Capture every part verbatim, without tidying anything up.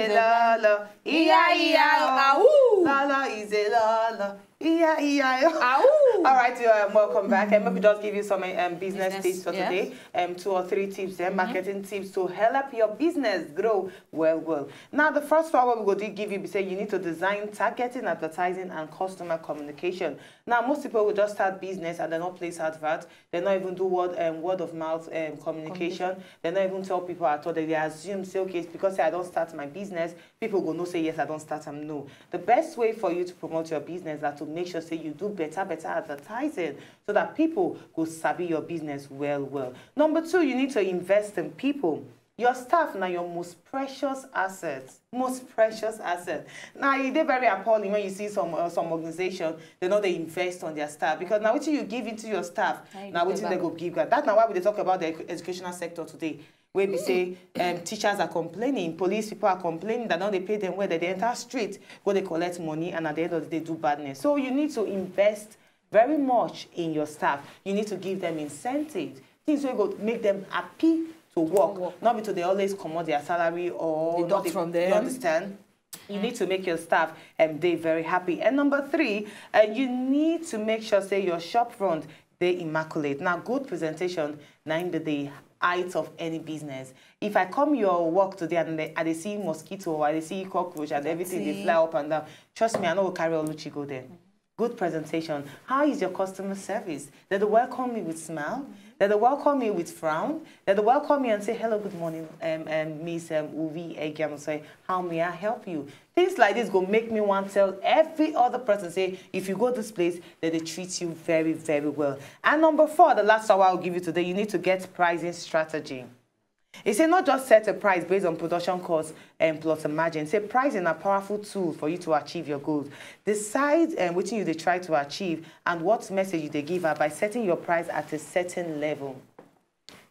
Lala, iya, iya, oh. Lala is a lala. Iya, iya, oh. All right, you're um, welcome back. And maybe just give you some um, business, business tips for, yeah, today. Um, two or three tips, and, mm-hmm, marketing tips to help your business grow well, well. Now, the first one we go to give you, be say you need to design targeting, advertising, and customer communication. Now, most people will just start business and they don't place advert. They not even do word um, word of mouth um, communication. They not even tell people at all. They, they assume say, okay, it's because say I don't start my business, people go know say yes, I don't start them. No. The best way for you to promote your business is to make sure say you do better, better advertising so that people go sabi your business well, well. Number two, you need to invest in people. Your staff na your most precious asset. Most precious asset. Now, e dey very appalling when you see some uh, some organization, they no dey invest on their staff, because now wetin you give into your staff, now wetin they go give back. That na why we dey talk about the edu- educational sector today. Wey be say um, teachers are complaining, police people are complaining that no dey pay them well, that they enter street, go dey collect money, and at the end of the day do badness. So you need to invest very much in your staff. You need to give them incentives, things wey go make them happy to work, not be to dey always comot their salary or deduct from them. You understand? You need to make your staff um, dey very happy. And number three, uh, you need to make sure say your shop front dey immaculate. Now, good presentation na im be the height of any business. If I come your work today and I dey see mosquito, I dey see cockroach and everything dey fly up and down, trust me, I no go carry Oluchi go there. Good presentation. How is your customer service? Did they welcome me with smile? Did they welcome me with frown? Did they welcome me and say, "Hello, good morning, um, um, Miss um, Uvi Egiam," say, "How may I help you?" Things like this go make me want tell every other person say, if you go this place, that they treat you very, very well. And number four, the last hour I'll give you today, you need to get pricing strategy. He say not just set a price based on production cost and plus a margin. Say pricing a powerful tool for you to achieve your goals. Decide um, wetin you dey try to achieve and what message you dey give her by setting your price at a certain level.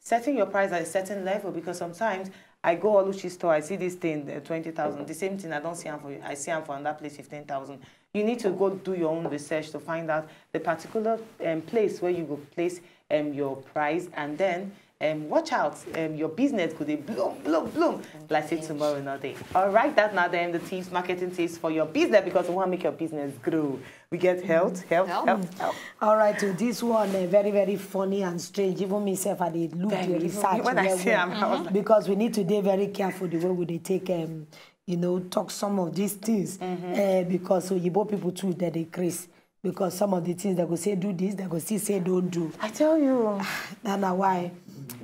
Setting your price at a certain level, because sometimes I go Oluchi store, I see this thing uh, twenty thousand. The same thing I don't see am for you. I see am for another place fifteen thousand. You need to go do your own research to find out the particular um, place where you go place um, your price, and then um, watch out, um, your business go dey bloom, bloom, bloom like say tomorrow no dey. All right, that's now the end of the tips, marketing tips for your business, because we want to make your business grow. We get health, health, health, health. All right, so this one uh, very, very funny and strange. Even myself, I dey look the research when I well, see well. Am, I was like, because we need to dey very careful the way we dey take um, you know, talk some of these things uh, because Oyibo people too, they dey craze. Because some of the things they go say do this, they go still say don't do. I tell you. That na why.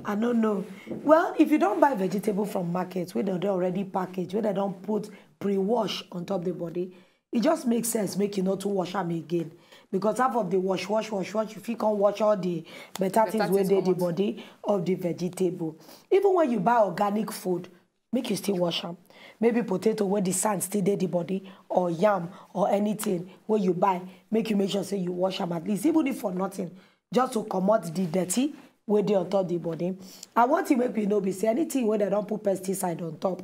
I don't know. Well, if you don't buy vegetable from market where they don already package, where they don put pre-wash on top the body, it just makes sense make you not to wash am again. Because half of the wash, wash, wash, wash, you fit come wash all the better things wey dey the body of the vegetable. Even when you buy organic food, make you still wash am. Maybe potato wey the sand still dey the body, or yam, or anything wey you buy, make you make sure say you wash am at least, even if for nothing, just to comot the dirty wey dey on top the body. And one thing make we know be say anything wey dem don put pesticide on top,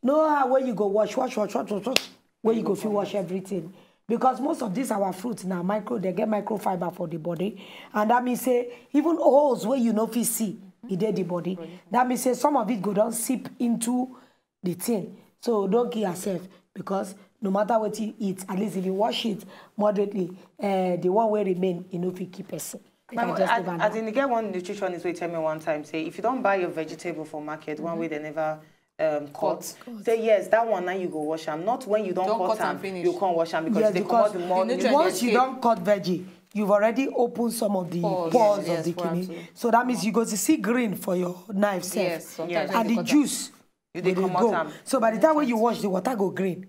no how wey you go wash, wash, wash, wash, wash, wash, wey you go fit wash everything. Because most of this our fruit na micro, they get microfiber for the body, and that means say even holes wey you no fit see, e dey the body. That means say some of it go don seep into the thing. So don't kill yourself, because no matter what you eat, at least if you wash it moderately, uh, the one wey remain, e no fit kill person. Make I just leave am. As in, e get one nutritionist wey tell me one time say if you don buy your vegetable for market, one wey they never um, cut. Cut. Say yes, that one now you go wash am. Not when you don cut am, you can't wash am because they comot the more nutrients. Once you don cut veggie, you've already opened some of the pores of the kidney. So that means you go to see green for your knife sef. And the juice you dey comot am. So by the time when you wash, the water go green.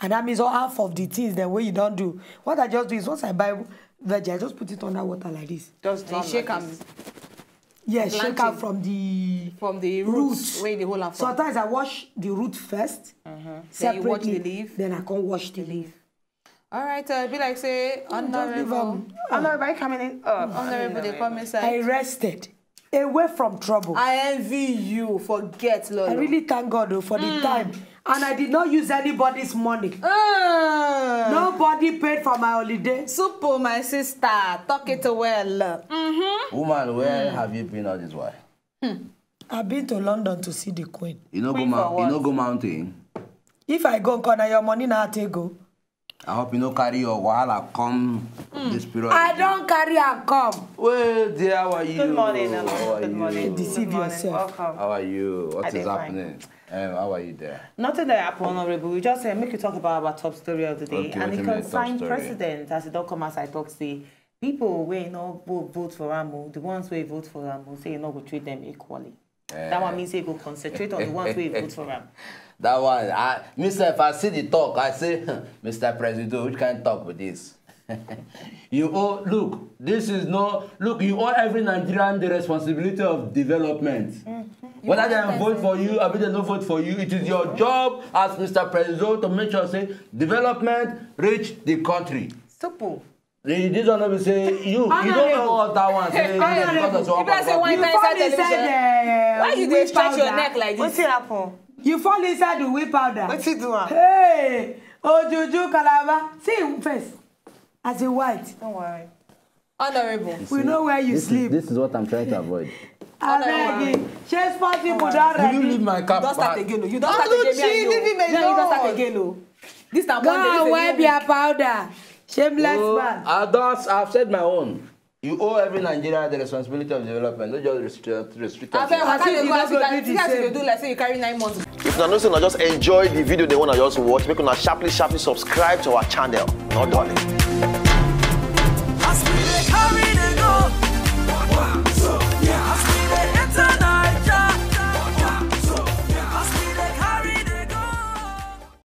And that means all half of the things that way you don't do. What I just do is once I buy veggie, I just put it under water like this. Just shake am. Yes, shake am from the from the roots where the whole am. Sometimes I wash the root first, separately, then I can wash the leaf. All right, uh, be like say honorable. Honorable coming in. Uh, honorable, they come inside. I rested away from trouble. I envy you. Forget, Lord. I really thank God though, for the time. And I did not use anybody's money. Uh, nobody paid for my holiday. Super, my sister. Talk it well. Mm-hmm. Woman, where have you been all this while? I've been to London to see the queen. You know, go, you know, go mountain. If I go nko, na your money na I take go. I hope you no carry your wahala come this period. I don carry am come. Well, dear, how are you? Good morning, Nana. How are Good you? Morning. Deceive Good morning. yourself. Welcome. How are you? What I is dey fine. Happening? Um, how are you there? Nothing that happen, Honorable. We just uh, make you talk about our top story of the day, Okay, and wetin it be the top concern story? President as it don't come as I talk say people wey no go vote for am, o, the ones wey vote for am, o, say you no go treat them equally. That one means say you go concentrate on the ones wey vote for am. That one, I, myself, I see the talk. I say, Mister Presido, which kind of talk with this? You owe, look, this is no, look, you owe every Nigerian the responsibility of development. Whether they vote for you or they no vote for you, it is your job as Mister Presido to make sure say development reach the country. Simple. This one no be say you, you don't know what that one say. Honorable. Because of If I say one You time fall inside inside television, the why you dey whip stretch your powder. Neck like this? Wetin happen? You fall inside the whip powder. Wetin do am? Hey, Ojuju Calabar. See him face. As a white. Don't worry. Honorable. We know where you This is, sleep. This is what I'm trying to avoid. Abeg, shey sponsor people don Will you ready? leave my cap? You don start back? again o. You don start again. Leave me Yeah, you don start alone. Again o. This na Go Monday. and wipe your powder. Shameless Oh, man. I don't, I've said my own. You owe every Nigeria the responsibility of development. Not just restrict, restrict. Abeg, As waka if dey you go no as go you do like the see as you same. dey do like say you carry nine months. If na no say na just enjoy the video they wanna just watch, make una sharply sharply subscribe to our channel. No darling.